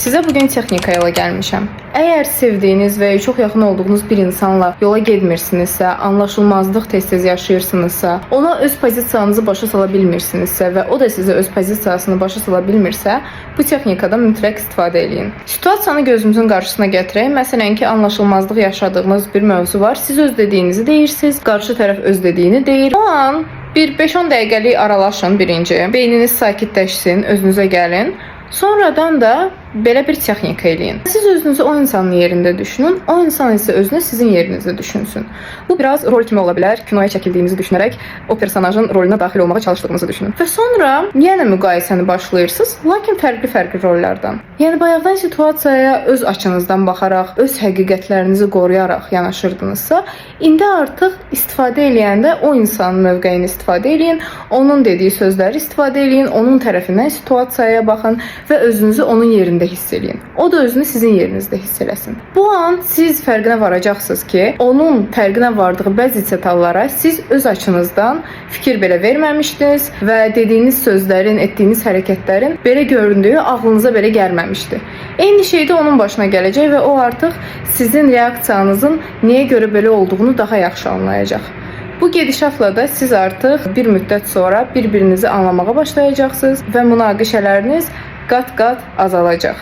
Sizə bugün texnika ilə gəlmişəm. Əgər sevdiyiniz və çox yaxın olduğunuz bir insanla yola getmirsinizsə, anlaşılmazlıq tez-tez yaşayırsınızsa, ona öz pozisiyanızı başa sala bilmirsinizsə və o da sizə öz pozisiyasını başa sala bilmirsə, bu texnikadan mütləq istifadə eləyin. Situasiyanı gözümüzün qarşısına gətirək. Məsələn ki, anlaşılmazlıq yaşadığınız bir mövzu var. Siz öz dediyinizi deyirsiniz, qarşı tərəf öz dediyini deyir. O an bir 5-10 dəqiqəlik aralaşın birinci. Beyniniz sakitləşsin, özünüzə gəlin. Sonradan da belə bir texnika eləyin. Siz özünüzü o insanın yerində düşünün, o insan isə özünü sizin yerinizdə düşünsün. Bu biraz rol kimi ola bilər. Kinoya çəkildiyimizi düşünərək o personajın roluna daxil olmağa çalışdığımızı düşünün. Və sonra yenə müqayisəni başlayırsınız, lakin fərqli-fərqli rollardan. Yəni bayaqdan situasiyaya öz açınızdan baxaraq, öz həqiqətlərinizi qoruyaraq yanaşırdınızsa, indi artıq istifadə eləyəndə o insanın mövqeyini istifadə eləyin, onun dediyi sözləri istifadə eləyin, onun tərəfindən situasiyaya baxın və özünüzü onun yerində hiss eləyin. O da özünü sizin yerinizdə hiss eləsin. Bu an siz fərqinə varacaqsınız ki, onun fərqinə vardığı bəzi detallara siz öz açınızdan fikir belə verməmişdiniz və dediyiniz sözlərin, etdiyiniz hərəkətlərin belə göründüyü ağlınıza belə gəlməmişdi. Eyni şey də onun başına gələcək və o artıq sizin reaksiyanızın niyə görə belə olduğunu daha yaxşı anlayacaq. Bu gedişatla da siz artıq bir müddət sonra bir-birinizi anlamağa başlayacaqsınız və münaqişələriniz qat-qat azalacaq.